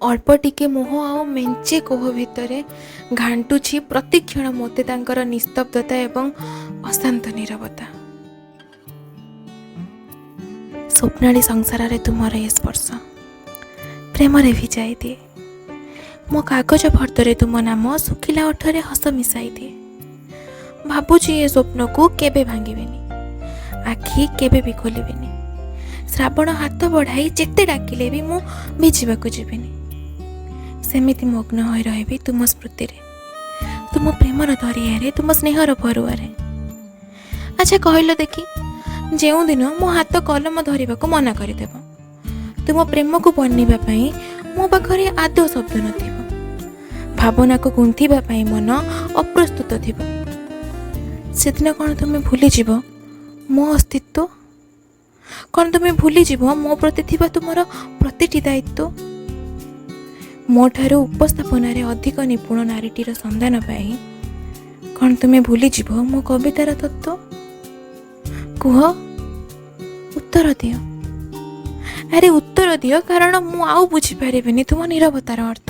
ଅଳ୍ପ ଟିକେ ମୋହ ଆଉ ମେଞ୍ଚେ କୋହ ଭିତରେ ଘାଣ୍ଟୁଛି ପ୍ରତିକ୍ଷଣ ମୋତେ ତାଙ୍କର ନିସ୍ତବ୍ଧତା ଏବଂ ଅଶାନ୍ତ ନୀରବତା। ସ୍ୱପ୍ନାଳୀ ସଂସାରରେ ତୁମର ଏ ସ୍ପର୍ଶ ପ୍ରେମରେ ଭିଜାଇ ଦିଏ। ମୋ କାଗଜ ଫର୍ଦ୍ଦରେ ତୁମ ନାମ ଶୁଖିଲା ଓଠରେ ହସ ମିଶାଇ ଦିଏ। ଭାବୁଛି ଏ ସ୍ୱପ୍ନକୁ କେବେ ଭାଙ୍ଗିବିନି, ଆଖି କେବେ ବି ଖୋଲିବିନି। ଶ୍ରାବଣ ହାତ ବଢ଼ାଇ ଯେତେ ଡାକିଲେ ବି ମୁଁ ଭିଜିବାକୁ ଯିବିନି। ସେମିତି ମଗ୍ନ ହୋଇ ରହିବି ତୁମ ସ୍ମୃତିରେ, ତୁମ ପ୍ରେମର ଦରିଆରେ, ତୁମ ସ୍ନେହର ଫରୁଆରେ। ଆଚ୍ଛା କହିଲ ଦେଖି, ଯେଉଁଦିନ ମୋ ହାତ କଲମ ଧରିବାକୁ ମନା କରିଦେବ, ତୁମ ପ୍ରେମକୁ ବର୍ଣ୍ଣିବା ପାଇଁ ମୋ ପାଖରେ ଆଦୌ ଶବ୍ଦ ନଥିବ, ଭାବନାକୁ ଗୁନ୍ଥିବା ପାଇଁ ମନ ଅପ୍ରସ୍ତୁତ ଥିବ, ସେଦିନ କ'ଣ ତୁମେ ଭୁଲିଯିବ ମୋ ଅସ୍ତିତ୍ୱ? କ'ଣ ତୁମେ ଭୁଲିଯିବ ମୋ ପ୍ରତି ଥିବା ତୁମର ପ୍ରତିଟି ଦାୟିତ୍ୱ? ମୋ ଠାରୁ ଉପସ୍ଥାପନାରେ ଅଧିକ ନିପୁଣ ନାରୀଟିର ସନ୍ଧାନ ପାଇଁ କ'ଣ ତୁମେ ଭୁଲିଯିବ ମୋ କବିତାର ତତ୍ତ୍ୱ? କୁହ, ଉତ୍ତର ଦିଅ। ଆରେ ଉତ୍ତର ଦିଅ, କାରଣ ମୁଁ ଆଉ ବୁଝିପାରିବିନି ତୁମ ନୀରବତାର ଅର୍ଥ।